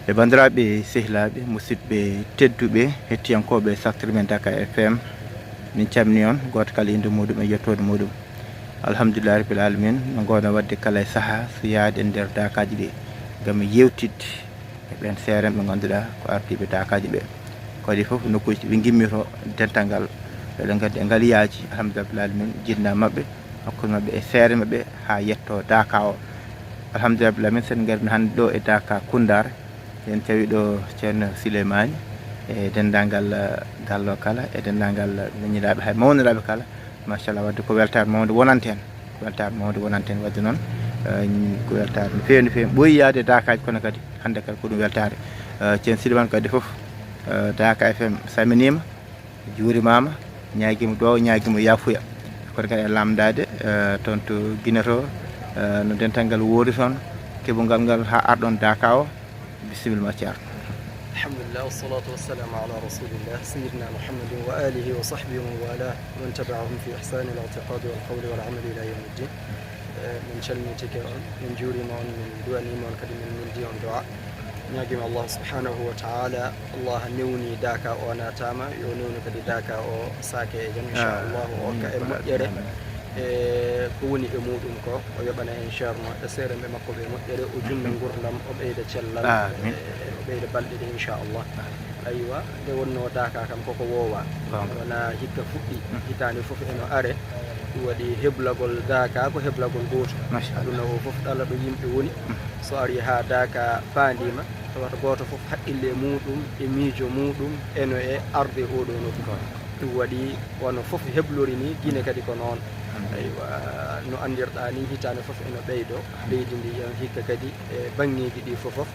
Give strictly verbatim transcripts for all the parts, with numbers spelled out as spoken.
E banndiraaɓe, sehilaaɓe, musidɓe tedduɓe, hettiyankooɓe saftere men Dakar F M, min calmini on, gooto kala innde muuɗum e yettoode muuɗum. Alhamdulillahi rabbil alamin, no ngoowno waɗde kala e sahaa so yahde e nder daakaaji ɗi, ngam yewtidde e ɓeen seerenɓe ɓe ngannduɗaa ko ardiiɓe daakaaji ɓe. Ko waɗi fof nokkuuji ɗi ɓe ngimmirto dental ngal, eɗen nganndi e ngaliyaaji, alhamdulillahi rabbil alamin, jinnaa maɓɓe, hakkunde maɓɓe e seere maɓɓe haa yettoo Daaka o. Alhamdulillahi rabbil alamin, sen ngarino hannde ɗo e Daaka Koundaar, en tawi ɗo Ceerno Souleymany e denndaangal, eh, gallo kala, e denndaangal miñiraaɓe, hay mawniraaɓe kala. Machallah, waɗde ko weltaare mawnde wonanta en, ko weltaare mawnde wonanta en. Waɗde noon, eh, ko weltaare no feewi, no feewi. Ɓooyi yahde e daakaaji, kono kadi hannde kadi ko ɗum weltaare. Eh, Ceerno Souleymany, kadi fof, eh, Daaka F M salminiima, juurimaama, ñaagiima duwaaw, ñaagiima yaafuya. Kono kadi e lamndaade, eh, toon to Gine to, eh, no dental ngal woori toon, keɓungal ngal haa arɗon Daaka o. Bisimilla, ma Ceerno. Alhamdulillah, wassalatu wassalamu ala rasulillah, sayyidina Muhammadin wa alihi wa sahbihi wa man walah, wa man tabi'ahum fi ihsani al i'tiqadi wal qawli wal amali ila yawmi ddin. Eh, min calminike on, min juurima on, min duwanima on, kadi min nuldi on du'a. Ñaagiima Allah subhanahu wa ta'ala, Allah newni Daaka o naataama, yo newnu kadi Daaka o saake e jam, inchallah, o hokka en moƴƴere e ko woni e muuɗum ko, o yoɓana en ceerno e seerenɓe makko ɓe moƴƴere, o junna ngurdam, o ɓeyda cellal, e o ɓeyda balɗe ɗe, inchallah. Aywa, nde wonnoo Daaka kam koko woowa. Wonaa hikka fuɗɗi, hitaande fof eno are. Ɗum waɗi heblagol Daaka ko heblagol gooto. Aduna o fof, kala ɗo yimɓe woni, so ari haa Daaka paandiima, tawata gooto fof haqqille muuɗum e miijo muuɗum eno e arde oɗo nokku. Ɗum waɗi wano fof heblori ni, Gine kadi ko noon. Aywa, no anndirɗaa ni, hitaande fof eno ɓeydo, leydi ndi, hikka kadi e baŋŋeeji ɗi fof,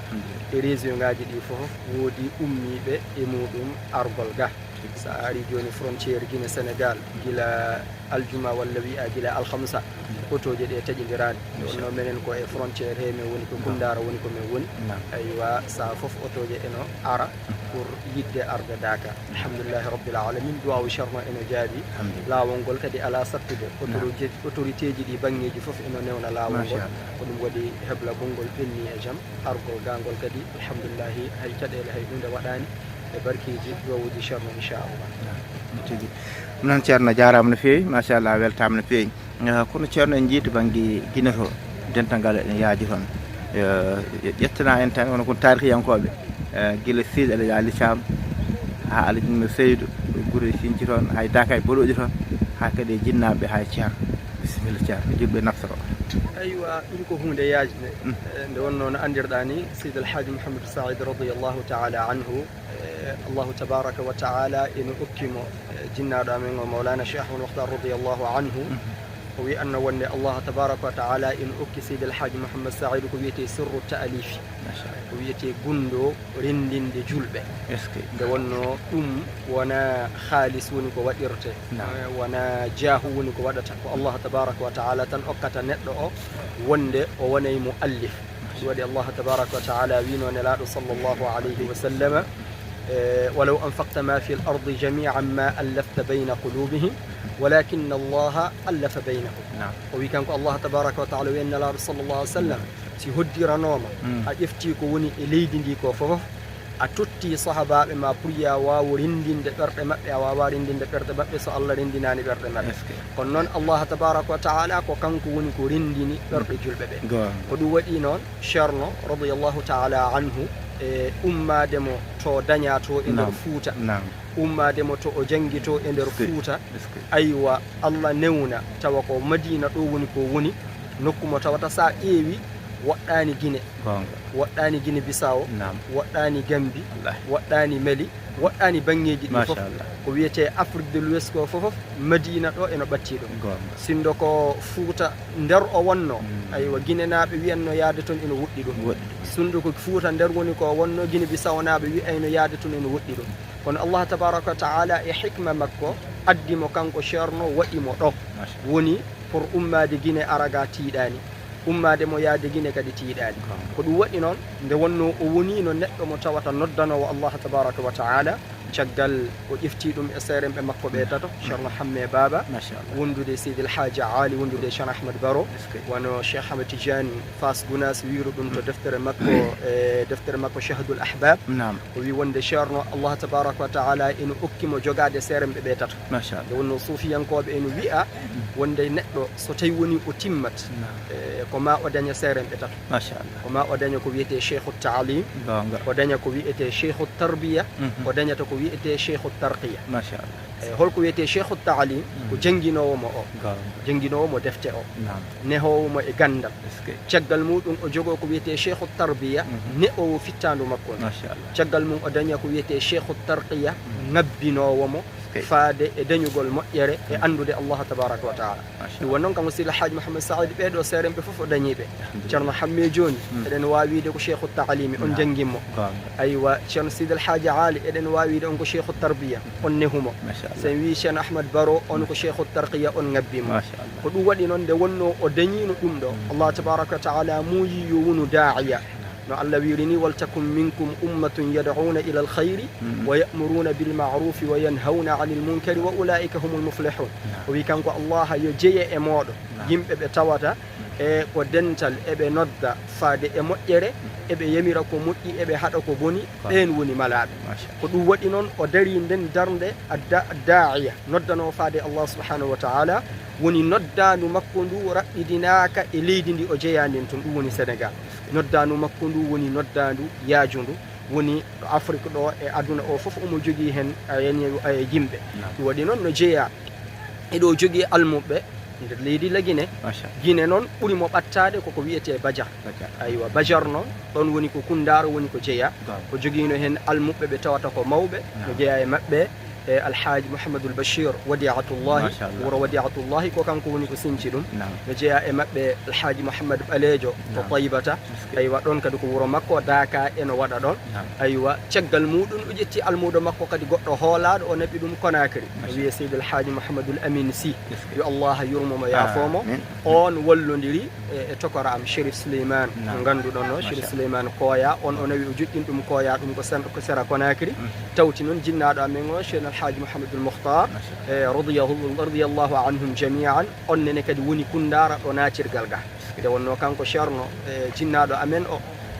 e région ŋaaji ɗi fof, woodi ummiiɓe e muuɗum argol ga. So a ari jooni frontière Gine Sénégal, gila aljuma walla wiya gila alhamsa, otooje ɗe taƴindiraani. Wonno menen ko e frontière he men woni, ko Koundaara woni ko men woni. Aywa, saa fof otooje eno ara pour yiɗde arde Daaka. Alhamdulillahi rabbil alamin, duwaawu ceerno eno jaabi. Laawol ngol kadi alaa sattude. Autorité-, autorité ji ɗi baŋŋeeji fof eno newna laawol ngol. Ko ɗum waɗi heblagol ngol ɓenni e jam. Argol ga ngol kadi, alhamdulillahi, hay caɗeele, hay huunde waɗaani e barkeeji duwawuuji ceerno, inchallah. Tigi. Ɗum noon, ceerno, jaaraama no feewi, machallah, weltaama no feewi. Eh, kono ceerno, en njii to bannge Gine to, dental ngal ene yaaji toon. Eh, ƴettana en tan, wano kon taarihiyankooɓe, eh, gila Seydi Alhaji Ali Thiam, haa Alhaji Mamadou Seydou, gure Sinci toon, hay Daaka e Bolooƴi toon, haa kadi e jinnaaɓe, haa e ceerno. Bisimilla, ceerno, ko julɓe naftoro. Aywa, ɗum ko huunde yaajnde. Eh, nde wonnoo no anndirɗaa ni, Seydi Alhaji Mouhamadou Saïd radiyallahu ta'ala anhu, eh, Allahu tabaraka wa ta'ala eno okki mo, eh, jinnaaɗo amen o Mawlana Cheikh Ahmadou Makhtar radiyallahu anhu. O wi'anno wonde Allah tabaraka wa ta'ala eno okki Seydi Alhaji Mouhamadou Saïd ko wiyetee sirru ta'alifi. Ko wiyetee gunndoo renndinde julɓe. Nde wonnoo ɗum wonaa haalis woni ko waɗirtee, eh, wonaa jaahu woni ko waɗata. Ko Allah tabaraka wa ta'ala tan okkata neɗɗo o wonde o wonay muallif. Ɗum waɗi Allah tabaraka wa ta'ala wiino Nelaaɗo sallallahu alayhi wa sallam, eh, "Walaw anfaqta ma fil ardi jami'an ma allafta bayna qulubihim, walakinna Allaha allafa baynahum." O wi kanko Allah tabaraka wa ta'ala, wiyen Nelaaɗo sallallahu alayhi wa sallam, si hoddiranooma, a ƴeftii ko woni e leydi ndi ko fof, a totti sahabaaɓe ma pour yo a waawu renndinde ɓerɗe maɓɓe, a waawaa renndinde ɓerɗe maɓɓe so Allah renndinaani ɓerɗe maɓɓe. Kono noon, Allah tabaraka wa ta'ala ko kanko woni ko renndini ɓerɗe julɓe ɓe. Ko ɗum waɗi noon, ceerno radiyallahu ta'ala anhu, e ummaade mo to dañaa to e nder Fuuta, ummaade mo to o janngi to e nder Fuuta, aywa, Allah newna tawa ko Madiina ɗo woni ko woni, nokku mo tawata sa ƴeewi woɗɗaani Gine, woɗɗaani Gine Bisawo, woɗɗaani Gambi, woɗɗaani Mali, woɗɗaani baŋŋeeji ɗi fof. Ko wiyetee Afrique de l'Ouest ko fof, Madiina ɗo eno ɓatti ɗum. Sinndo ko Fuuta nder o wonno, aywa, Ginenaaɓe wiyanno yahde toon eno woɗɗi ɗum. Sinndo ko Fuuta nder woni ko wonno, Gine Bisawnaaɓe wi'ayno yahde toon eno woɗɗi ɗum. Kono Allah tabaraka wa ta'ala e hikma makko addi mo kanko ceerno, waɗi mo ɗo. Woni pour ummaade Gine ara ga tiiɗaani. Ummaade mo yahde Gine kadi tiiɗaani. Ko ɗum waɗi noon, nde wonnoo o woniino neɗɗo mo tawata noddanoowo Allah tabaraka wa ta'ala, Caggal o ƴefti ɗum e seerenɓe makko ɓe tato, Ceerno Hamme Baaba, Machallah. Wondude Seydi El Hadji Ali, wondude Ceerno Ahmad Baro, Est-ce que? Wano Cheikh Ahmad Tidiane Fass Gounass wiiru ɗum to deftere makko, e deftere makko Chahdoul Ahbab. Naam. O wi wonde Ceerno, Allah tabaraka wa taala eno okki mo jogaade seerenɓe ɓe tato. Machallah. Nde wonno suufiyankooɓe eno wi'a wonde neɗɗo so tawi woni o timmat, Naam. e, ko ma o daña seerenɓe tato. Machallah. Ko ma o daña ko wiyetee Cheikhu Taalim, Goonga. O daña ko wiyetee Cheikhu Tarbiya, Mhm. o dañata ko wiyetee Cheikhu Tarqiya. Machallah. E, holko wiyetee Cheikhu Taalim? Ko jannginoowo mo o. Goonga. Jannginoowo mo defte o. Naam. Nehoowo mo e ganndal. Est-ce que? Caggal muɗum o jogoo ko wiyetee Cheikhu Tarbiya, Mhm. ne'oowo fittaandu makko ndu. Machallah. Caggal mum o daña ko wiyetee Cheikhu Tarqiya, ŋabbinoowo mo Ok. faade e dañugol moƴƴere e anndude Allah tabaraka wa taala. Machallah. Ɗum won noon kanko Seydi El Hadji Mouhamed Saïd ɓeeɗo seerenɓe fof o dañii ɓe. Alhamdulillah. Ceerno Hamme jooni, Mm. eɗen waawi wiide ko Cheikhu Taalim, on Naam. janngin mo. Goonga. Aywa, Ceerno Seydi El Hadji Ali, eɗen waawi wiide on ko Cheikhu Tarbiya, on nehu mo. Machallah. So en wii Ceerno Ahmad Baro, on ko Cheikhu Tarqiya, on ŋabbi mo. Machallah. Ko ɗum waɗi noon nde wonnoo o dañiino ɗum ɗo, Allah tabaraka wa taala muuyi yo wonu daa'iya. No Allah wiiri ni, "Wal takun minkum ummatun yad'una ila al khayri wa ya'muruna bil ma'rufi wa yanhawna anil munkari wa ulaika humul muflihun." O wi kanko Allah, yo jeye e mooɗo yimɓe ɓe tawata e ko dental eɓe nodda faade e moƴƴere, eɓe yamira ko moƴƴi, eɓe haɗa ko boni, ɓeen woni malaaɓe. Ko ɗum waɗi noon o darii nden darnde adda-, daa'iya, noddanoo faade Allah subhanahu wa taala, woni noddaandu makko ndu raɓɓidinaaka e leydi ndi o jeyaa ndin toon, ɗum woni Senegal. Noddaandu makko ndu woni noddaandu yaajundu, woni ɗo Afrik ɗo e aduna o fof omo jogii heen, a, yani, a, yimɓe. Ɗum waɗi noon no jeyaa eɗo jogii almuɓɓe nder leydi la Guinée. Gine noon ɓuri mo ɓattaade koko wiyetee Bajar. Aywa, Bajar noon, ɗoon woni ko Kundaaro woni ko jeyaa. O jogiino heen almuɓɓe ɓe tawata ko mawɓe, no jeyaa e maɓɓe e Alhaaji Mouhamadul Bachir Wadiatullahi, wuro Wadiatullahi, ko kanko woni ko sinci ɗum. No jeyaa e maɓɓe Alhaaji Mouhamad Ɓaleejo to Taybata. Aywa, ɗoon kadi ko wuro makko, Daaka eno waɗa ɗoon. Aywa, caggal muɗum o ƴetti almuudo makko kadi goɗɗo hoolaaɗo, o naɓi ɗum Conakry. O wiyee Seydi Alhaaji Mouhamadul Amin Sy. Yo Allah yurmo mo, yaafoo mo. On wallondiri e, e tokora am Chérif Souleymane, mo ngannduɗon o, Chérif Souleymane Koya, on o nawi o joɗɗin ɗum Koya, ɗum ko sen-, ko sera Conakry. Tawti noon jinnaaɗo amen o, Cheikh Alhaaji Mouhamadul Mouhtar, e, radiyahu-, radiyallahu anhum jami'an, on nene kadi woni Kundaara ɗo naatirgal ga. Nde wonnoo kanko Ceerno, e, jinnaaɗo amen o,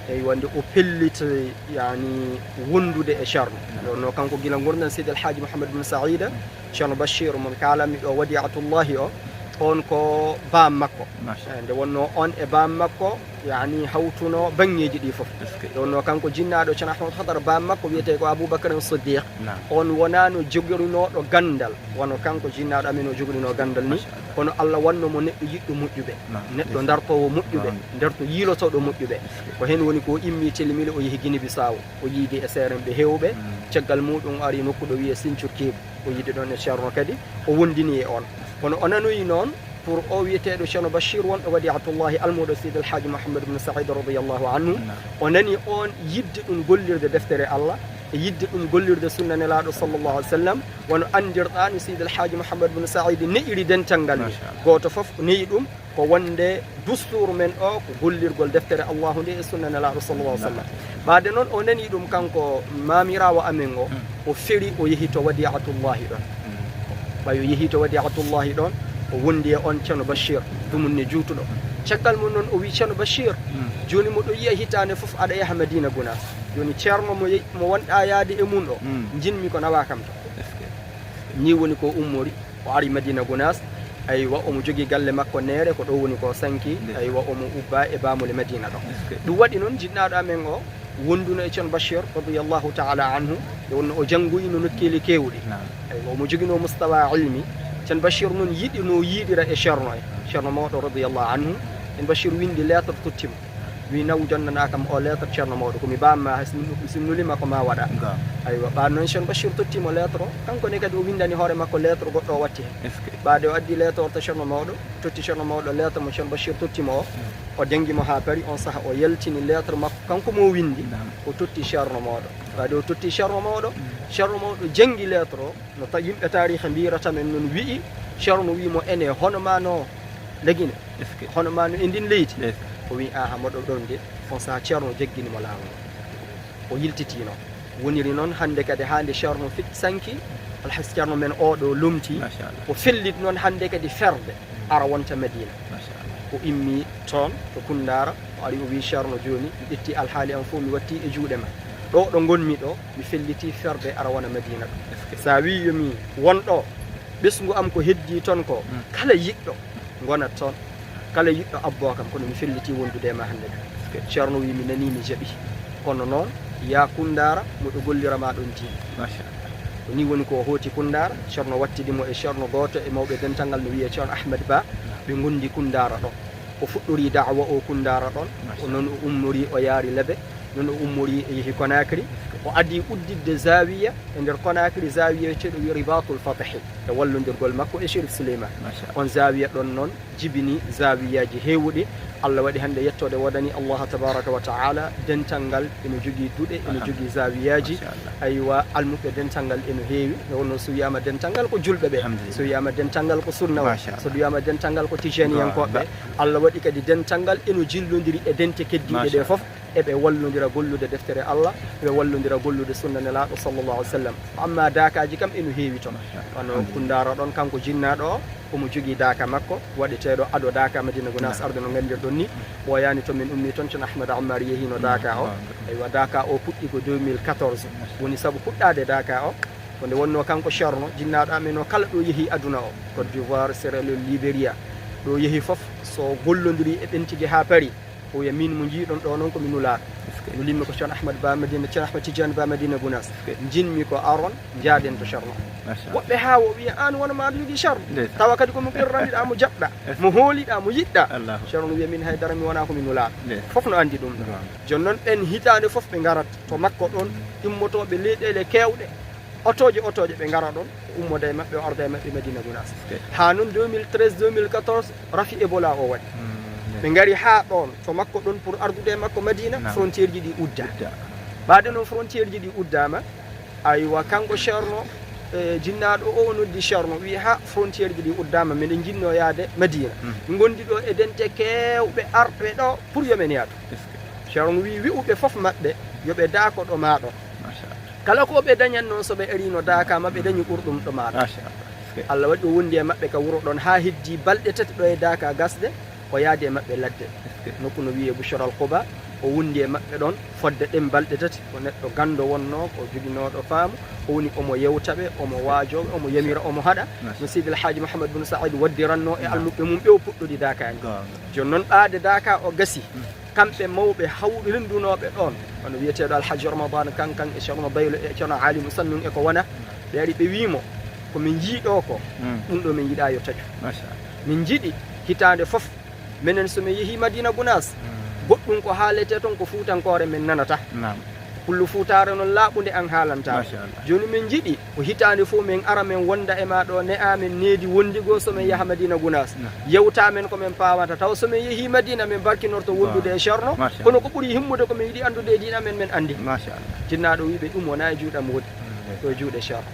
e, wonde o pelliti, yani, wondude e Ceerno. Nde wonnoo kanko gila ngurndan Seydi Alhaaji Mouhamad bin Saïda, Ceerno Bachir mo mi kaalanmi ɗo, Wadiatullahi o, on ko baam makko. E, nde wonnoo on e baam makko, yani, hawtuno baŋŋeeji ɗi fof. Nde wonnoo kanko jinnaaɗo Ceerno Ahmad Hadar, baam makko wiyetee ko Aboubacar Siddiq. On wonaano jogorinooɗo ganndal, wano kanko jinnaaɗo amen o jogorinoo ganndal ni. Kono Allah wanno mo neɗɗo yiɗɗo moƴƴuɓe, neɗɗo dartoowo moƴƴuɓe, darto yiilotooɗo moƴƴuɓe. Ko heen woni ko o immi Telimile, o yehi Guinée Bissau, o yiidi e seerenɓe heewɓe. Caggal muɗum o ari nokku ɗo wiyee Sinthiou Kébé, o yiidi ɗoon e Ceerno kadi, o wondini e on. Kono o nanoyi noon pour o wiyeteeɗo Ceerno Bachir wonɗo Wadiatullahi, almuudo Seydi Alhaaji Mouhammad bin Saïd radiyallahu anhu, o nani on yidde ɗum gollirde deftere Allah, e yidde ɗum gollirde sunna Nelaaɗo sallallahu alaihi wa sallam, wano anndirɗaa no Seydi Alhaaji Mouhammad bin Saïd ne'iri dental ngal ni. Gooto fof ne'i ɗum ko wonde dustur men o ko gollirgol deftere Allahu nde e sunna Nelaaɗo sallallahu alaihi wa sallam. Ɓaade noon o nani ɗum kanko maamiraawo amen o, o feri o yehi to Wadiatullahi ɗon. Ɓay o yehi to Wadiatullahi ɗon, o wondi e on Ceerno Bachir, dumunne juutuɗo. Caggal mum noon o wi, "Ceerno Bachir, jooni moɗo yiya hitaande fof aɗa yaha Madina Gunaas. Jooni Ceerno mo ye-, mo wonɗaa yaade e mum ɗo, njinmi ko nawaa kam to." Ni woni ko ummori, o ari Madina Gunaas. Aywa, omo jogii galle makko Neere, ko ɗo woni ko sanki. Aywa, omo ubba e baamule Madina ɗo. Ɗum waɗi noon, jinnaaɗo amen o wonduno e Ceerno Bachir radiyallahu taala anhu, nde wonno o janngoyino nokkeeli keewɗi. Aywa, omo joginoo mustawa ilmi. Ceerno Bachir noon yiɗino yiidira e Ceerno e Ceerno mawɗo radiyallahu anhu. Ceerno Bachir winndi lettre totti mo. Wi, "Naw, jonnanaa kam o lettre Ceerno mawɗo, ko mi baam ma, hay si mi, si mi nulima ko ma waɗa." Aywa, ɓaade noon Ceerno Bachir totti mo lettre o, kanko ne kadi o winndani hoore makko lettre goɗɗo o watti heen. Ɓaade o addi lettre o to Ceerno mawɗo, totti Ceerno mawɗo lettre mo Ceerno Bachir totti mo o, o janngi mo haa paari, on saha o yaltini lettre makko kanko mo winndi, o totti Ceerno mawɗo. Ɓaade o totti Ceerno mawɗo, Ceerno mawɗo janngi lettre o, no ta-, yimɓe taariha mbiyirata men noon, wi'i, Ceerno wi mo, "Ene, hono ma no Lagine? Hono ma no e ndin leydi?" O wi, "Aha, moɗo ɗon de." On saha Ceerno jaggini mo laawol. O yiltitiino. Woniri noon hannde kadi haa nde Ceerno feƴƴi sanki, Alhaji Ceerno men oo ɗo lomtii. Machallah. O fellit noon hannde kadi ferde ara wonta Madina. Machallah. O immi toon to Kunndaara, o ari o wii, "Ceerno, jooni mi ƴetti alhaali am fof, mi watti e juuɗe ma. Ɗo ɗo ngonmi ɗo, mi fellitii ferde ara wona Madina ɗo. Est-ce que? So a wii yo mi won ɗo, ɓesngu am ko heddii toon ko, mm, kala yiɗɗo ngonat toon, kala yiɗɗo abboo kam, kono mi fellitii wondude e ma hannde ka." Est-ce que? Ceerno wii, "Mi nanii, mi jaɓi. Kono noon, yaa Kunndaara, moɗo gollira ma ɗoon diine." Machallah. Ko nii woni ko o hooti Kunndaara, Ceerno wattidi mo e Ceerno gooto e mawɓe dental ngal, no wiyee Ceerno Ahmed Ba, ɓe ngondi Kunndaara ɗo. O fuɗɗorii da'wa o Kunndaara ɗon. Machallah. O noon o ummorii o yaari Lebe, noon o ummorii o yehi Conakry. O adii udditde zaawiya e nder Conakry, zaawiya wiyeteeɗo wi Ribatul Fatahi, e wallondirgol makko e Chérif Souleymane. Machallah. On zaawiya ɗon noon jibini zaawiyaaji heewuɗi. Allah waɗi hannde yettoode woodanii Allah tabaraka wa ta'ala, dental ngal ino jogii duɗe, ino jogii zaawiyaaji. Machallah. Aywa, almuɓɓe dental ngal ino heewi. Nde wonno so wiyaama dental ngal ko julɓe ɓe. Alhamdulillah. So wiyaama dental ngal ko sunna o. Machallah. So wiyaama dental ngal ko tijaniyankooɓe ɓe. Ba, ba. Allah waɗi kadi dental ngal ino jillondiri e dente keddiiɗe ɗe, machallah, fof. Eɓe wallondira gollude deftere Allah, eɓe wallondira gollude sunna Nelaaɗo sallallahu alaihi wasallam. Amma daakaaji kam ino heewi toon. Machallah. Wano, alhamdulillah, Kunndaara ɗon, kanko jinnaaɗo o, omo jogii daaka makko, waɗeteeɗo ado daaka Madina Gunaas, naam, arde no nganndirɗon ni. Ɓooyaani to min ummi toon, Ceerno Ahmad Ammar yehiino, naam, daaka o. Naam. Aywa, daaka o puɗɗi ko deux mille quatorze. Machallah. Woni sabu puɗɗaade daaka o. Ko nde wonnoo kanko Ceerno, jinnaaɗo amen o, kala ɗo yehi aduna o, Côte d'Ivoire, Sierra Leone, Liberia, ɗo yehi fof, so gollondirii e ɓen tigi haa parii, o wiya, "Miin mo njiiɗon ɗo noon ko mi nulaaɗo." Est-ce que? Nulimmi ko Ceerno Ahmad Ba Madina, Ceerno Ahmad Tidiane Ba Madina Gunaas. Est-ce que? Njinmi ko aron, njaaden to Ceerno. Machallah. Woɓɓe haa o wiya, "Aan wano ma aɗa jogii Ceerno. Ndeysaan. Tawa kadi ko mo qirraniɗaa, mo jaɓɗaa, est-ce que, mo hooliɗaa, mo yiɗɗaa." Allahu. Ceerno wiya, "Miin haydara mi wonaa ko mi nulaaɗo." Ndeysaan. Fof no anndi ɗum. Goonga. Jooni noon ɓen hitaande fof ɓe ngarat to makko ɗon, immotooɓe leyɗeele keewɗe, otooje, otooje, ɓe ngara ɗon, o ummoda e maɓɓe, o arda e maɓɓe Madina Gunaas. Ok. Haa noon deux mille treize, deux mille quatorze, rafi Ebola o waɗi. Mm, ɓe ngari haa ɗon, to makko ɗon pour ardude e makko Madina, naam, frontière ji ɗi udda. Udda. Ɓaade noon frontière ji ɗi uddaama, aywa, kanko Ceerno, e jinnaaɗo o, o noddi Ceerno, wiyi, "Haa frontière ji ɗi uddaama, meɗen njinnoo yaade Madina. Mm. Ngondi ɗo e dente keewɓe arɓe ɗo pour yo men yaadu." Est-ce que? Ceerno wiyi, "Wi'u ɓe fof maɓɓe, yo ɓe daako ɗo maa ɗo." Machallah. Kala ko ɓe dañan noon, so ɓe arii no daaka, ma ɓe dañi ɓurɗum ɗo maa ɗo. Machallah. Est-ce que? Allah waɗi o wondi e maɓɓe ka wuro ɗon haa heddii balɗe tati ɗo e daaka gasde, o yaadi e maɓɓe ladde. Est-ce que? Nokku no wiyee Bushral Quba, o wondi e maɓɓe ɗon fodde ɗen balɗe tati. Ko neɗɗo ganndo wonnoo, ko joginooɗo faamu, o woni omo yewta ɓe, omo waajoo ɓe, omo yamira, omo haɗa. Machallah. No Sidi El Hadji Mouhamed Bun Saïd waddirannoo e, naam, almuɓɓe mum ɓe o puɗɗori daaka en. Goonga. Jooni noon ɓaade daaka o gasi. Mm. Kamɓe mawɓe hawrindunooɓe ɗoon, wano wiyeteeɗo Alhaji Ramadan Kan Kan e Ceerno Baylo e Ceerno Alimu Sannun e ko wona, ɓe ari ɓe wii mo, "Ko min njii ɗoo ko, mm, ɗum ɗo min njiɗaa yo taƴu. Machallah. Min njiɗi hitaande fof, menen so min yehii Madina Gunaas, mm, goɗɗum ko haaletee toon ko fuutankoore min nanata. Naam. Pullo fuutaare noon laaɓunde an haalanta." Machallah. Jooni min njiɗi ko hitaande fof min ara min wonda e maa ɗo, ne amen needi wondigoo so min yaha Madina Gunaas. Naam. Yewta men ko min paamata. Taw so min yehii Madina min barkinorto wondude e Ceerno. Machallah. Kono ko ɓuri himmude ko min yiɗi anndude e diina men, min anndi. Machallah. Jinnaaɗo wii ɓe, "Ɗum wonaa e juuɗe am woni. Mm. Ko e juuɗe Ceerno."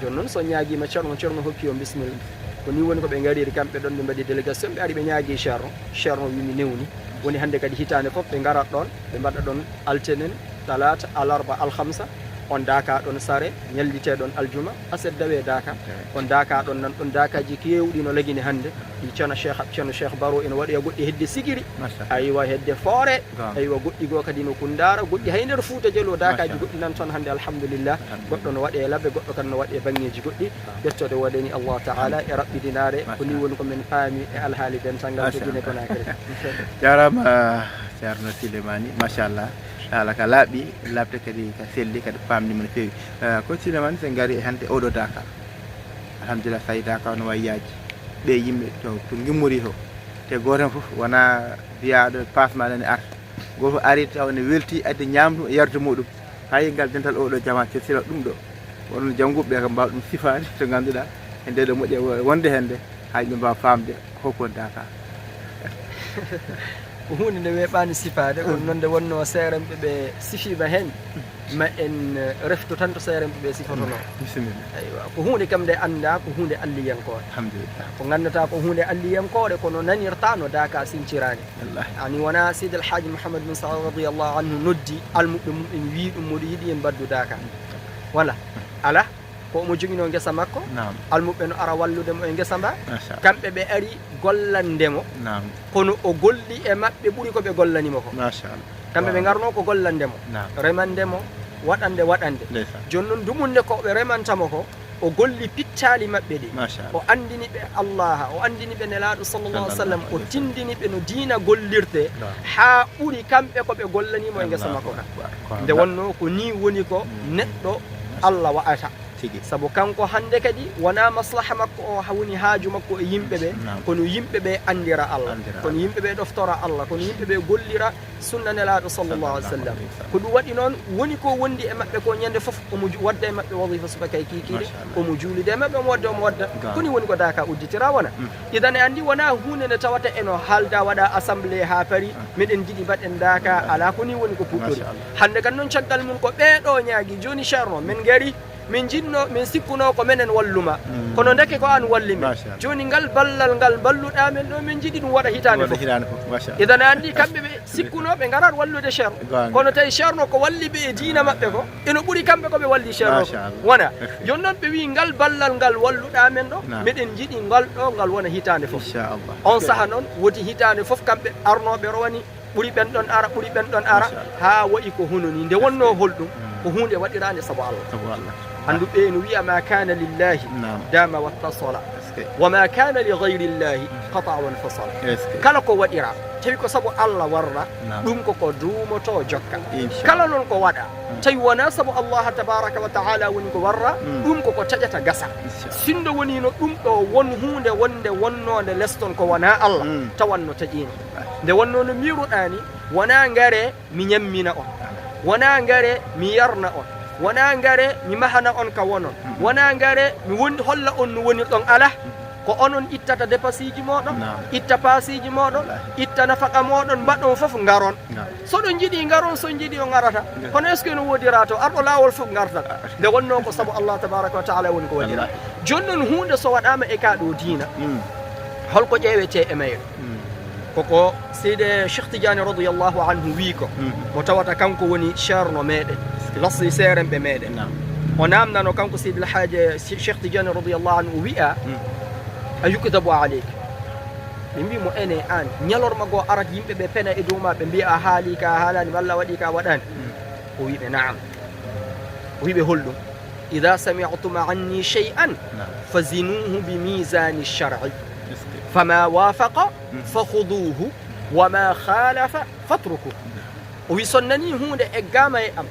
Jooni noon so ñaagiima Ceerno, Ceerno hokki on bismillah. Ko nii woni ko ɓe ngariri kamɓe ɗon, ɓe mbaɗi délégation, ɓe ari ɓe ñaagi Ceerno. Ceerno wii, "Mi newni." Woni hannde kadi hitaande fof ɓe ngarat ɗoon, ɓe mbaɗa ɗoon altenen, talaata, alarba, alhamsa, on daaka ɗon sare, ñallite ɗon aljuma, aset dawe daaka. Ok. On daaka ɗon nan ɗon daakaaji keewɗi no lagine hannde. Ɗi Ceerno Cheikh, Ceerno Cheikh Baro ene waɗoya goɗɗi hedde Sigiri. Machallah. Aywa, hedde Foore. Goonga. Aywa, goɗɗi goo kadi no Kunndaara, goɗɗi hay nder Fuuta Jaloo daakaaji, machallah, goɗɗi nan toon hannde, alhamdulillah. Alhamdulillah. Goɗɗo no waɗe e Labe, goɗɗo kadi no waɗe e baŋŋeeji goɗɗi. Goonga. Ƴettoode woodani Allahu Taala e raɓɓidinaare, ko nii, machallah, woni ko min paami e alhaali dental ngal to Gine Konakry. Jaaraama, Ceerno Silemani, machallah. Haala ka laaɓi, laaɓte kadi ka selli, kadi paamniima no feewi. Eh, ko Silemani, so en ngarii e hannde oɗo daaka. Alhamdulillah, so tawii daaka o no wayi yaaji. Ɓee yimɓe to, to ngimmori to. Te gooto heen fof wonaa biyaaɗo paas maa nani arta. Gooto fof ari tawa ne weltii addi ñaamdu e yardu muuɗum. Hay ngal dental oɗo jamaa, Ceerno Sila ɗum ɗo. Onon jannguɓe ɓe kam mbaawa ɗum sifaade to ngannduɗaa e ndee ɗo moƴƴa wonde heen nde. Hay ɓe mbaawa faamde hokon daaka. Ko huunde nde weeɓaani sifaade, kono noon nde wonnoo seerenɓe ɓe sifiima heen, ma en, eh, reftu tan to seerenɓe ɓe sifotonoo. Bisimilla. Aywa, ko huunde kam nde anndaa, ko huunde alliyankooɗe. Alhamdulillah. Ko nganndataa ko huunde alliyankooɗe, kono nanirtaa no daaka sinciraani. Wallaahi. Ani wonaa Seydi El Hadji Mouhamed Bin Saud radiyallahu anhu noddi almuɓɓe mum en, wii ɗum moɗo yiɗi en mbaddu daaka. Wala. Alaa. Ko omo joginoo ngesa makko. Naam. Almuɓɓe no ara wallude mo e ngesa mba. Machallah. Kamɓe ɓe ari gollande mo. Naam. Kono o golli e maɓɓe ɓuri ko ɓe gollani mo ko. Machallah. Kamɓe ɓe ngarnoo ko gollande mo. Naam. Remande mo, waɗande, waɗande. Ndeysaan. Jooni noon, dumunde ko ɓe remanta mo ko, o golli pittaali maɓɓe ɗi. Machallah. O anndini ɓe Allah, o anndini ɓe Nelaaɗo sallallahu alaihi wasallam, o tindini ɓe no diina gollirte, naam, haa ɓuri kamɓe ko ɓe gollani mo e ngesa makko ka. Allahu akbar. Nde wonnoo ko nii woni ko neɗɗo Allah wa'ata. Tigi. Sabu kanko hannde kadi wonaa maslaha makko o ha woni haaju makko e yimɓe ɓe, naam, kono yimɓe ɓe anndira Allah, anndira Allah, kono yimɓe ɓe ɗoftora Allah, kono yimɓe ɓe gollira sunna Nelaaɗo sallallahu alaihi wasallam. Sallallahu alaihi wasallam. Ko ɗum waɗi noon, woni ko wondi e maɓɓe ko ñande fof, omo ju-, wadda e maɓɓe wazifa subaka e kiikiiɗe, machallah, omo juulida e maɓɓe, omo wadda, omo wadda. Ga. Ko nii woni ko daaka udditira wona. Mm. Idan e anndi wonaa huunde nde tawata eno haalda waɗa assemblée haa Paris, mm, meɗen njiɗi mbaɗen daaka, alaa, ko nii woni ko puɗɗori. Machallah. Hannde kan noon caggal mum ko ɓee ɗo ñaagi, jooni Ceerno, min ngari, min njiɗno, min sikkuno ko menen walluma. Mm. Kono ndeke ko an walli min. Machallah. Jooni ngal ballal ngal mballuɗaa men ɗo, min njiɗi ɗum waɗa hitaande fof. Waɗa hitaande fof, machallah. Idan a anndi kamɓe ɓe sikkuno ɓe ngarat wallude Ceerno. Goonga. Kono tawi Ceerno ko walli ɓe e diina maɓɓe ko, eno ɓuri kamɓe ko ɓe walli Ceerno ko. Machallah. Wona. Merci. Jooni noon ɓe wii ngal ballal ngal walluɗaa men ɗo, naam, meɗen njiɗi ngal ɗo ngal wona hitaande fof. Inchallah. On saha noon woti hitaande fof kamɓe arnooɓe rowani ɓuri ɓen ɗon ara, ɓuri ɓen ɗon ara, machallah, haa wayi ko hono ni. Nde wonnoo holɗum? Mm. Ko huunde waɗiraande sabu Allah. Sabu Allah. Anndu ɓe no wiya, "Ma kana lillahi, naam, dama wattasala. Est-ce que? Wa ma kana li ghayri llahi, qata wa infasala." Est-ce que? Kala ko waɗira, tawi ko sabu Allah warra, naam, ɗum ko ko duumoto jokka. Inchallah. Kala noon ko waɗa, mm, tawi wonaa sabu Allah tabaraka wa ta'ala woni ko warra, mm, ɗum ko ko taƴata gasa. Inchallah. Sinno wonino ɗum ɗo won huunde wonde wonnoonde leston ko wonaa Allah, mm, tawanno taƴiino. Nde wonnoo no mbiiruɗaa ni, wonaa ngare mi ñammina on, wonaa ngare mi yarna on, wonaa ngare mi mahana on ka wonon, wonaa ngare mi won-, holla on no wonirɗon, alaa. Ko onon ittata depasiiji mooɗon, naam, itta paasiiji mooɗon, wallaahi, itta nafaka mooɗon, mbaɗon fof, ngaron. Naam. So ɗon njiɗi ngaron, so njiɗi on ngarata. Ndeer. Kono est-ce que no woodira to? Arɗo laawol fof ngartat. Ah. Nde wonnoo ko sabu Allah tabaraka wa ta'ala woni ko waɗira. Wallaahi. Jooni noon huunde so waɗaama e kaa ɗo diina, mm, holko ƴeewetee e mayre? Mm. Koko Seydi Cheikh Tidiane radiyallahu anhu wii ko, mm, mo tawata kanko woni ceerno meɗen, lasli seerenɓe meɗen. Naam. O naamnano kanko Seydi El Hadji Cheikh Tidiane radiyallahu anhu, o wi'a, mm, "A yukdabu aleyka?" Ɓe mbii mo, "Ene aan, ñalorma goo arat yimɓe ɓe pena e dow ma, ɓe mbiya a haali ka, a haalaani, walla a waɗi ka, a waɗaani?" Mm. O wii ɓe, "Naam." O wii ɓe, "Holɗum?" "Idha sami'tum anni shay'an, naam, fazinuhu bi mizani shar'i. Est-ce que? Fama wafaqa, mm, fakhuduhu, wama khalafa, fatruku." Naam. O wi, "So on nanii huunde eggaama e am,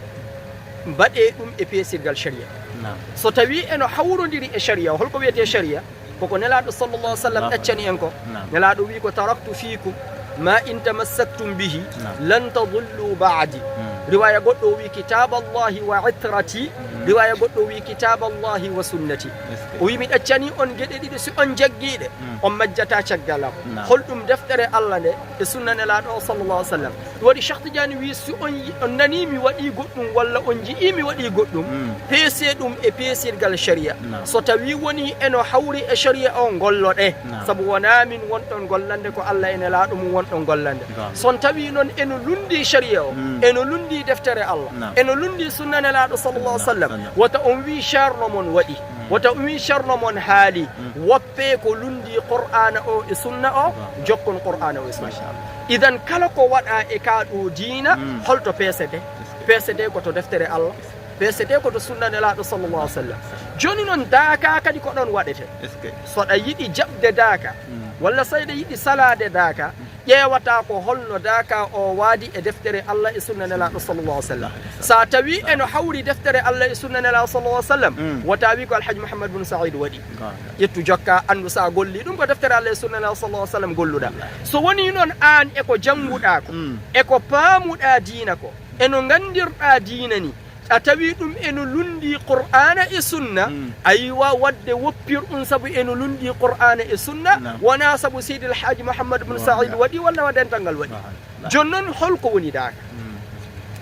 mbaɗee ɗum e peesirgal sharia." Naam. So tawii eno hawrondiri e sharia, holko wiyetee sharia? Koko Nelaaɗo sallallahu alaihi wasallam ɗaccani en ko. Naam. Nelaaɗo wi ko, "Taraktu fiikum ma in tamassaktum bihi, naam, lan tadillu ba'di." Mm. Riwaya goɗɗo o wi, "Kitaballahi wa itrati." Mm. Riwaya goɗɗo o wi, "Kitaballahi wa sunnati." Est-ce que? O wi, "Mi ɗaccani on geɗe ɗiɗi, si on jaggii ɗe, mm, on majjata caggal am." Naam. Holɗum? Deftere Allah nde e sunna Nelaaɗo o sallallahu alaihi wasallam. Ɗum waɗi Cheikh Tidiane wi, "Si on yi-, on nanii mi waɗii goɗɗum walla on nji'ii mi waɗii goɗɗum, mm, peesee ɗum e peesirgal sharia." Naam. So tawii wonii eno hawri e sharia o, ngolloɗee. Naam. Sabu wonaa min wonɗon gollande, ko Allah e Nelaaɗo mum wonɗon gollande. Naam. So on tawii noon eno lunndii sharia o, mm, eno lunndii deftere Allah, naam, eno lunndii sunna Nelaaɗo sallallahu alaihi wasallam, sallam, wata on wii ceerno mon waɗi, mm, wata on wii ceerno mon haali, mm, woppa pe ko lunndii Qur'aana o e sunna o, naam, jokkon Qur'aana o e sunna. Machallah. Idan kala ko waɗaa e kaa ɗo diina, mm, holto peesetee? Est-ce que? Peesetee ko to deftere Allah, peesetee ko to sunna Nelaaɗo sallallahu alaihi wasallam. Jooni noon, daaka kadi ko ɗoon waɗetee. Est-ce que? So ɗa yiɗi jaɓde daaka, mm, walla so ɗa yiɗi salaade daaka, mm, ƴeewata ko holno daaka o waadi e deftere Allah e sunna Nelaaɗo sallallahu alaihi wasallam. Sa tawi eno hawri deftere Allah e sunna Nelaaɗo sallallahu alaihi wasallam, mm, wota wi ko Alhaji Mouhammad Bun Saïd waɗi. Goonga. Ƴettu jokka, anndu sa golli ɗum ko deftere Allah e sunna Nelaaɗo sallallahu alaihi wasallam golluɗa. So woni noon aan e ko jannguɗa ko, mm, e ko paamuɗa diina ko, e no nganndirɗa diina ni, a tawi ɗum eno lunndii Qur'aana e sunna, mm, aywa, waɗde woppir ɗum sabu eno lunndii Qur'aana e sunna, naam, wonaa sabu Seydi El Hadji Mouhammad Bun Saïd waɗi walla wa dental ngal waɗi. Aha. Jooni noon, holko woni daaka?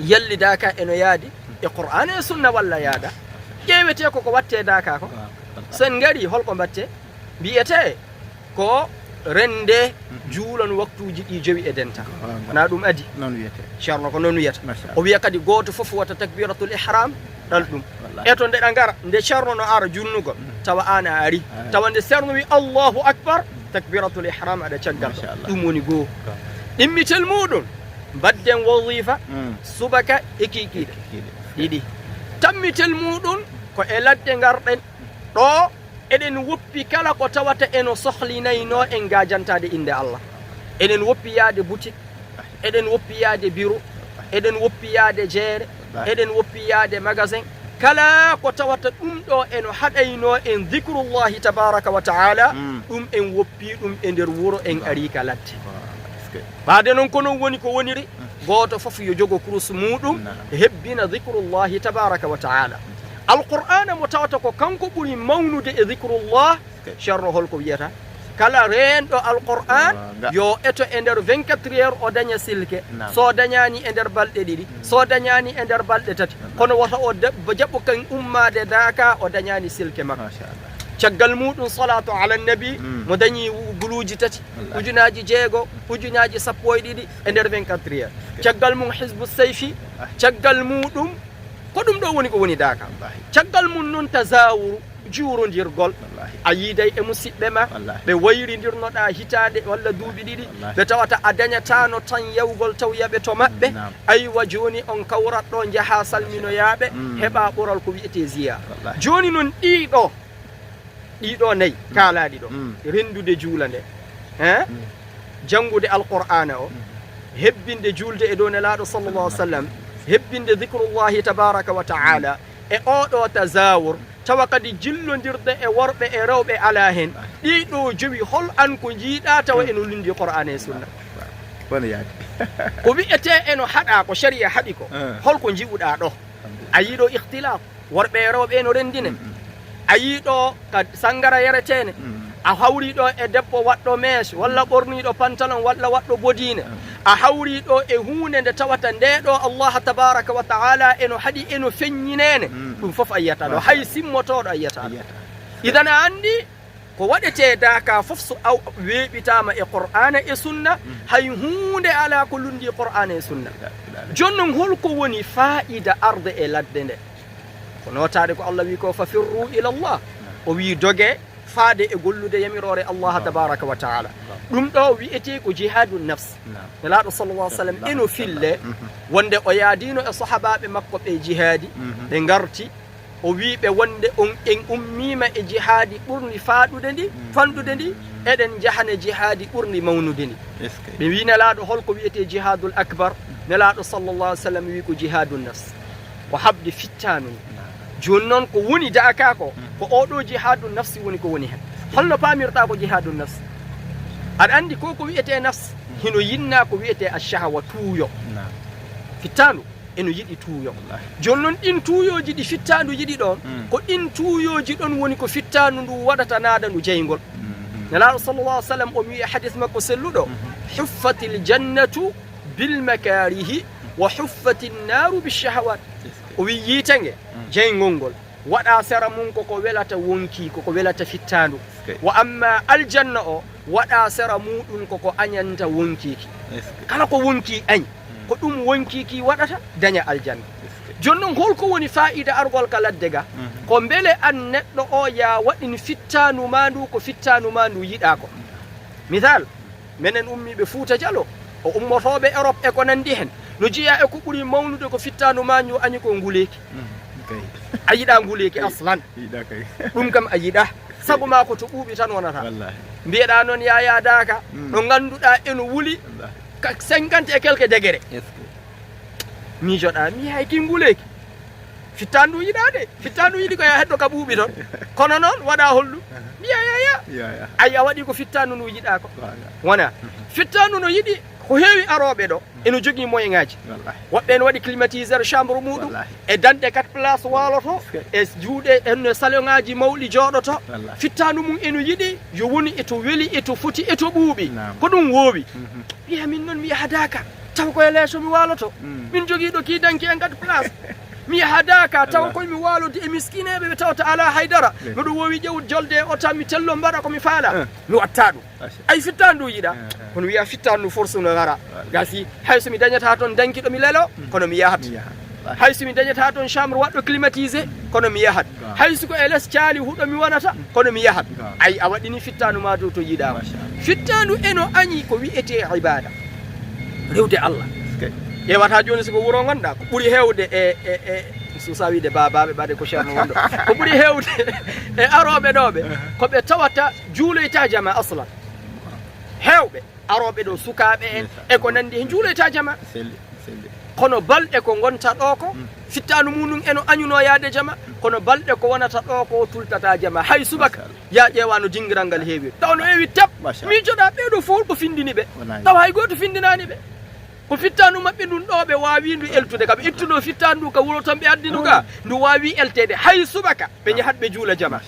Yalli daaka eno yaadi e Qur'aana e Sunna walla yaada? Ƴeewetee ko ko wattee daaka ko. So en ngarii, holko mbaɗtee? Mbiyetee ko rende juulon waktuuji ɗi jowi e dental. Wonaa ɗum adii? Noon wiyetee. Ceerno ko noon wiyata. O wiya kadi gooto fof wata takbiratul ihram ɗal ɗum. Eto ndeɗa ngara, nde Ceerno no ara juulnugol, tawa aan a arii. Tawa nde Ceerno wi Allahu akbar, takbiratul ihram aɗa caggal ɗum. Ɗum woni goo. Ɗimmitel muuɗum, mbaɗden wazifa subaka e kiikiiɗe ɗiɗi. Tammitel muuɗum ko e ladde ngarɗen ɗo, eɗen woppi kala ko tawata eno sohlinaynoo en gaajantaade innde Allah. Eɗen woppi yaade boutique, eɗen woppi yaade bureau, eɗen woppi yaade jeere, eɗen woppi yaade magasin. Kala ko tawata ɗum ɗo eno haɗaynoo en zikrullahi tabaraka wa ta'ala, ɗum en woppii ɗum e nder wuro, en arii ka ladde. Ɓaade noon ko noon woni ko woniri, gooto fof yo jogo kurus muuɗum, hebbina zikrullahi tabaraka wa ta'ala. Alqur'aana mo tawata ko kanko ɓuri mawnude e zikrullah, Ceerno, holko wiyata? Kala reenɗo Alqur'aan yo eto e nder vingt-quatre heures o daña silke. So dañaani e nder balɗe ɗiɗi, so dañaani e nder balɗe tati, kono wota o jaɓo kan ummaade daaka o dañaani silke makko. Caggal muuɗum salaatu ala nabi, mo dañi guluuji tati, ujunaaji jeego, ujunaaji sappo e ɗiɗi e nder vingt-quatre heures. Caggal mum hizbu sayfi, caggal muuɗum ko ɗum ɗo woni ko woni daaka. Caggal mum noon tazawuru, juurondirgol. A yiiday e musiɓɓe ma, ɓe wayrindirnoɗaa hitaande walla duuɓi ɗiɗi, ɓe tawata a dañataano tan yawgol taw yaɓe to maɓɓe. Aywa, jooni on kawrat ɗo, njaha salminoyaaɓe, heɓa ɓural ko wiyetee ziyaara. Jooni noon ɗii ɗo, ɗii ɗo nayi kaalaaɗi ɗo, renndude juula nde, hein? Janngude Alqur'aana o, hebbinde juulde e dow Nelaaɗo sallallahu alaihi wasallam, hebbinde zikrullahi tabaraka wa ta'ala, e oo ɗo tazawur, tawa kadi jillondirde e worɓe e rewɓe alaa heen. Ɗii ɗo jowi, hol aan ko njiiɗaa tawa eno lundi Qur'aana e Sunna? Wona yaade. Ko wiyetee eno haɗaa, ko sharia haɗi ko, holko nji'uɗaa ɗo? A yii ɗo ikhtilaat, worɓe e rewɓe eno renndine. A yii ɗo ka sanngara yareteene. A hawri ɗo e debbo waɗɗo mèche, walla ɓorniiɗo pantalon, walla waɗɗo bodiine. A hawri ɗo e huunde nde tawata nde ɗo Allah tabaraka wa ta'ala eno haɗi, eno feññineene. Ɗum fof a yiyata ɗo, hay simmotooɗo a yiyata ɗo. Idan a anndi ko waɗetee daaka fof so aw weeɓitaama e Qur'aana e Sunna, hay huunde alaa ko lundi Qur'aana e Sunna. Jooni noon, holko woni faa'ida arde e ladde nde? Ko nootaade ko Allah wi ko, "Fafirru ila Allah." O wi, "Doge faade e gollude yamiroore Allah tabaraka wa ta'ala." Ɗum ɗo wiyetee ko jihadu nafs. Nelaaɗo sallallahu alaihi wasallam eno fille wonde o yaadiino e sahabaaɓe makko ɓe jihaadi, ɓe ngarti, o wi ɓe wonde on en ummiima e jihaadi ɓurndi faaɗude ndi, fanɗude ndi, eɗen njahane jihaadi ɓurndi mawnude ndi. Ɓe wi Nelaaɗo, holko wiyetee jihadul akbar? Nelaaɗo sallallahu alaihi wasallam wi ko jihadu nafs, ko haɓde fittaandu ndu. Jooni noon, ko woni daaka ko, ko oo ɗo jihadu nafsi woni ko woni heen. Holno paamirɗaa ko jihadu nafsi? Aɗa anndi ko ko wiyetee nafs? Hino yinnaa ko wiyetee ash-shahawa, tuuyo. Fittaandu eno yiɗi tuuyo. Jooni noon, ɗin tuuyooji ɗi fittaandu yiɗi ɗon, ko ɗin tuuyooji ɗon woni ko fittaandu ndu waɗata naada ndu jeyngol. Nelaaɗo sallallahu alaihi wasallam o wi'i e hadis makko selluɗo, "Huffatil jannatu bil makarihi wa huffatin naru bish shahawat." O wi yiite nge, jeyngol ngol, waɗa sera mum koko welata wonkii, koko welata fittaandu. Wa amma aljanna o, waɗa sera muɗum koko añanta wonkii ki. Kala ko wonkii añ, ko ɗum wonkii ki waɗata daña aljanna. Jooni noon, holko woni faa'ida argol ka ladde ga? Ko mbele an neɗɗo o, yaa waɗin fittaandu ma ndu ko fittaandu ma ndu yiɗaa ko. Misal, menen ummiiɓe Fuuta Jalo, o ummotooɓe Europe e ko nanndi heen, no jeyaa e ko ɓuri mawnude ko fittaandu ma ndu añi ko nguleeki. A yiɗaa nguleeki aslan. Yiɗaa kay. Ɗum kam a yiɗaa. Sago maa ko to ɓuuɓi tan wonata. Wallaahi. Mbiyeɗaa noon Yaayaa Daaka, ɗo ngannduɗaa eno wuli ka cinquante et quelques degrés. Miijoɗaa, mi hay ki nguleeki. Fittaandu yiɗaa de. Fittaandu yiɗi ko yaa heddo ka ɓuuɓi toon. Kono noon, waɗa hollu? Mbiyaa Yaayaa. Ay, a waɗi ko fittaandu ndu yiɗaa ko. Wona. Fittaandu no yiɗi, ko heewi arooɓe ɗo eno jogii moyen ŋaaji. Woɓɓe ene waɗi climatiseur chambre muɗum, e danɗe quatre places waaloto, e juuɗe, ene salon ŋaaji mawɗi jooɗoto. Fittaandu mum eno yiɗi yo woni e to weli, e to foti, e to ɓuuɓi. Ko ɗum woowi. Mbiyaa min noon mi yahadaaka. Taw ko e leeso mi waaloto. Min jogiiɗo kii danki e ngat place. Mi yaha Daaka, taw koye mi waalodi e miskineeɓe ɓe tawata alaa haydara. Miɗo woowi ƴeewde jolde e oto am, mi tello mbaɗa ko mi faala. Mi watta ɗum. Ay, fittaandu yiɗa. Kono wiya fittaandu force no ngara. Gasi, hay so mi dañata toon danki ɗo mi lelo, kono mi yahat. Hay so mi dañata toon chambre waɗɗo climatisé, kono mi yahat. Hay so ko e les caali huɗo mi wonata, kono mi yahat. Ay, a waɗini fittaandu ma dow to yiɗaama. Fittaandu eno añi ko wiyetee ibaada. Rewde Allah. Ƴeewata jooni so ko wuro ngonɗa, ko ɓuri heewde e, e, e, mi suusa wiide baabaaɓe ɓaade ko ceerno wonɗo. Ko ɓuri heewde e arooɓe ɗo ɓe, ko ɓe tawata juuloyta jama aslan. Heewɓe arooɓe ɗo, sukaaɓe en, e ko nanndi heen, juuloyta jama. Kono balɗe ko ngonta ɗo ko, fittaandu muɗum eno añuno yaade jama, kono balɗe ko wonata ɗo ko tultata jama. Hay subaka, ya ƴeewa no dingiral ngal heewi. Taw no heewi tep, miijoɗa ɓee ɗo fof ko findini ɓe. Taw hay gooto findinaani ɓe. Ko fittaandu maɓɓe ndun ɗo ɓe waawi ndu eltude, ka ɓe ittuno fittaandu ndu ka wuro toon ɓe addi ndu ga, ndu waawi elteede. Hay subaka, ɓe njahat ɓe juula jama.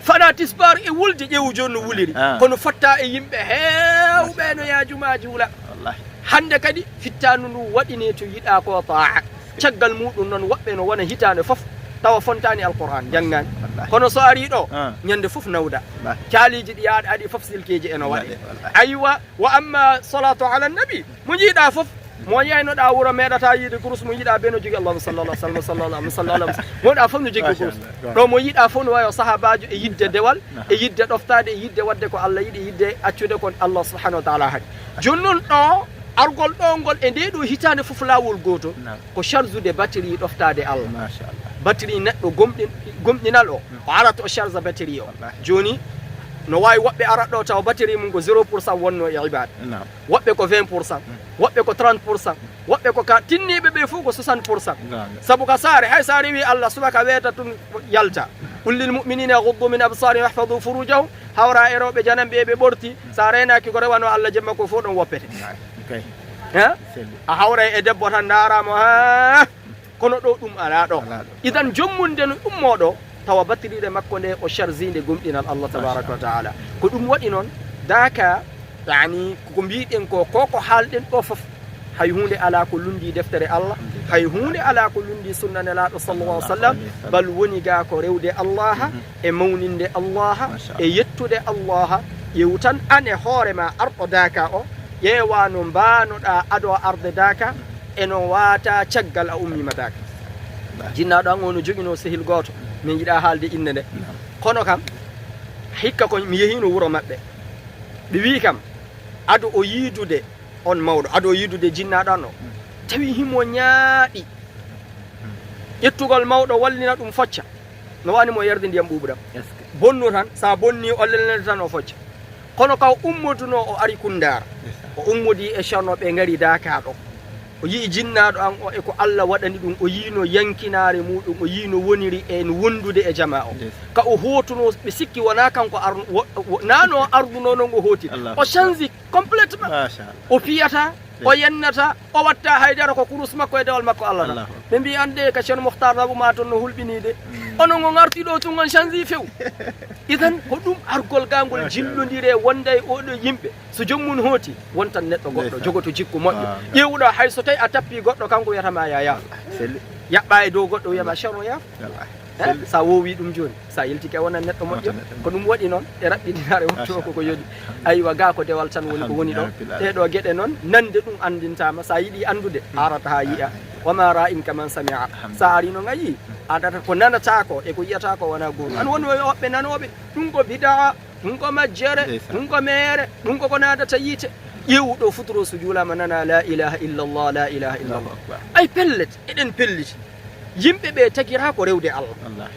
Fada tisbaar e wulde, ƴeewu jooni no wuliri. Kono fotta e yimɓe heewɓe no yaajuma juula. Hannde kadi fittaandu ndu waɗine to yiɗa ko taa. Caggal muɗum noon woɓɓe no wona hitaande fof tawa fontaani Alqur'aan, njanngaani. Kono so ari ɗo, ñande fof nawda. Caaliiji ɗi yaaɗa aɗi fof silkeeji eno waɗe. Aywa, wa amma salatu ala nabi, mo njiɗa fof, mo yeynoɗa wuro meeɗata yiide kurus, mo yiɗa bee no jogi Allahumma salli ala Muhammad, sallallahu alaihi wasallam, sallallahu alaihi wasallam. Mo yiɗa fof no jogi kurus. Ɗo mo yiɗa fof no wayo sahaabaajo e yidde dewal, e yidde ɗoftaade, e yidde waɗde ko Allah yiɗi, e yidde accude ko Allah subhanahu wa ta'ala haɗi. Jooni noon ɗo, argol ɗo ngol e nde ɗo hitaande fof laawol gootol, ko charge de batterie ɗoftaade Allah. Batterie neɗɗo gomɗin-, gomɗinal o, o arata o charge batterie o. Jooni, no waawi woɓɓe arat ɗo tawa batterie mum ko zéro pour cent wonno e ibaada. Woɓɓe ko vingt pour cent, woɓɓe ko trente pour cent, woɓɓe ko ka tinniiɓe ɓe fof ko soixante pour cent. Sabu ka saare, hay so a rewi Allah, subaka weeta tun yalta. Qul lil mu'minina yaghuddu min absarihim wahfadhu furujahum, hawra e rewɓe jananɓe e ɓe ɓorti, so a reenaaki ko rewano Allah jemma ko fof ɗon woppete. Ha? A hawray e debbo tan ndaara mo, ha? Kono ɗo ɗum alaa ɗo. Idan joom mum nde no ummoo ɗo, tawa battirire makko nde o charginde gomɗinal Allah tabaraka wa taala. Ko ɗum waɗi noon, daaka, yani, ko mbiɗen ko, ko, ko haalɗen ɗo fof, hay huunde alaa ko lundi deftere Allah, hay huunde alaa ko lundi sunna Nelaaɗo sallallahu alaihi wasallam, bal woni ga ko rewde Allah, e mawninde Allah, e yettude Allah. Ƴeew tan an e hoore ma arɗo daaka o, ƴeewa no mbaanoɗa ado arde daaka, eno waata caggal a ummiima daaka. Jinnaaɗo an o no joginoo sehil gooto, min yiɗa haalde innde nde. Kono kam, hikka ko mi yehiino wuro maɓɓe. Ɓe wii kam, ado o yiidude on mawɗo, ado o yiidude jinnaaɗo an o, tawi himo ñaaɗi ƴettugol mawɗo wallina ɗum focca. No wani mo yerde ndiyam ɓuuɓɗam. Bonnu tan, sa bonni o lelnete tan o focca. Kono ka o ummoduno o ari Kunndaara. O ummodi e Ceerno ɓe ngari daaka ɗo. O yi'i jinnaaɗo an o e ko Allah waɗani ɗum, o yiino yankinaare muɗum, o yiino woniri e no wondude e jamaa o. Ka o hootuno ɓe sikki wona kanko arnu-, wo-, wo-, nano arduno non o hooti. O change complètement. O fiyata, o yennata, o watta haydara, ko kurus makko e dewal makko Allah tan. Ɓe mbi an de ka Ceerno Muhtar Nabu ma toon no hulɓinide. Onon o ngarti ɗo tun on change few. Idan ko ɗum argol gangol jillondire wonda e oɗo yimɓe. So joom mum hooti, wontan neɗɗo goɗɗo jogoto jikku moƴƴo. Ƴeewuɗa hay so tawi a tappi goɗɗo kanko wiyata ma yaya. Yaɓɓa e dow goɗɗo wiyama Ceerno yaaf. Eh, sa wowi ɗum joni, sa yiltike a wonat neɗɗo moƴƴo. Ko ɗum waɗi noon e raɓɓininaare wonto ko ko yoni. Aywa, ga ko dewal tan woni ko woni ɗo. Ɗe ɗo geɗe noon nande ɗum andintama. Sa yiɗi andude, arata ha yiya. Wa ma ra'in kaman sami'a. Sa ari noon a yii, andata ko nanata ko e ko yiyata ko wona gootum. An woni e woɓɓe nanoɓe, ɗum ko bidaa, ɗum ko majjere, ɗum ko meere, ɗum ko ko nadata yiite. Ƴeewu ɗo futuro so juulama nana la ilaha illallah, la ilaha illallah. Ay pellet, eɗen pelliti. Yimɓe ɓe tagira ko rewde Allah.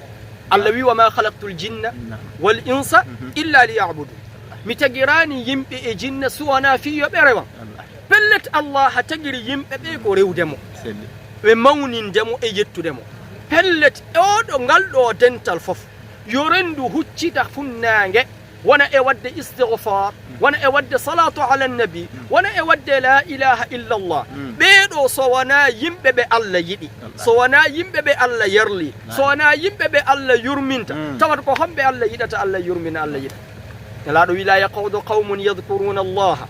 Allah wi, "Wa ma khalaqtul jinna wal insa illa liya'budun." Mi tagirani yimɓe e jinna si wona fii yo ɓe rewan. Pellet Allah tagiri yimɓe ɓe ko rewde mo. Ɓe mawninde mo e yettude mo. Pellet oɗo ngal ɗo dental fof yo rendu huccita funnaange. Wona e waɗde istighfar, wona e waɗde salatu ala nabi, wona e waɗde la ilaha illallah. Ɓeeɗo so wona yimɓe ɓe Allah yiɗi, so wona yimɓe ɓe Allah yarli, so wona yimɓe ɓe Allah yurminta, tawata ko homɓe Allah yiɗata, Allah yurmina, Allah yiɗa. Nelaaɗo wi, "La yaq'udu qawmun yadhkuruna Allaha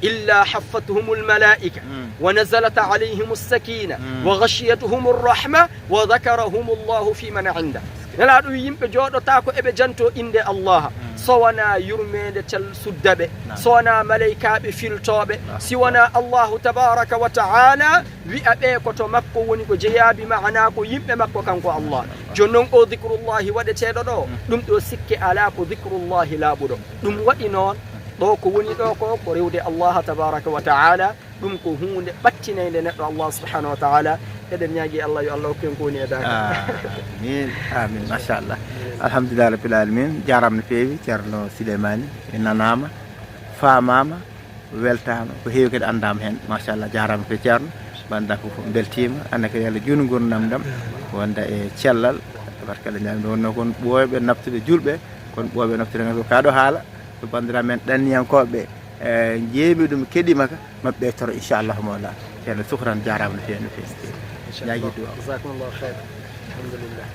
إلا حفتهم الملائكة ونزلت عليهم السكينة وغشيتهم الرحمة وذكرهم الله فيمن عنده. Nelaaɗo wi yimɓe jooɗotaako eɓe janto innde Allah so wonaa yurmeende tel sudda ɓe, so wonaa maleykaaɓe filtooɓe, si wonaa Allahu tabaraka wa ta'ala wi'a ɓe ko to makko woni ko jeyaabi, maanaa ko yimɓe makko kanko Allah. Jooni noon o dikrullahi waɗeteeɗo ɗo, ɗum ɗo sikke alaa ko dikrullahi laaɓuɗo. Ɗum waɗi noon ɗo ko woni ɗo ko ko rewde Allah tabaraka wa ta'ala. Ɗum ko huunde ɓattinaynde neɗɗo Allah subhanahu wa ta'ala. Eɗen ñaagi Allah yo Allah hokku en ko woni e daaka. Amin, amin, machallah. Alhamdulillah rabbil alamin. Jaaraama no feewi Ceerno Suleymani. Mi nanaama, faamaama, weltaama, ko heewi kadi anndaama heen. Machallah, jaaraama ko Ceerno. Bannda fof mbeltiima, annda ko yo Allah juutnu nguurndam ɗam wonda e cellal. Tabarkalla, ñaami ɗo wonno kon ɓooyɓe naftude julɓe, kon ɓooyɓe naftude ngal ko kaɗo haala. So banndiraaɓe men ɗanniyankooɓe, e njeeɓi ɗum keɗiima ka, maɓɓe toro inchallahu mawla. Ceerno, sukran, jaaraama no feewi, no feewi, no feewi. Inchallah. Ñaagi duwa. Jazakumullahu khairan. Alhamdulillah.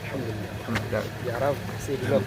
Alhamdulillah. Alhamdulillah. Jaaraama, seydi Lo.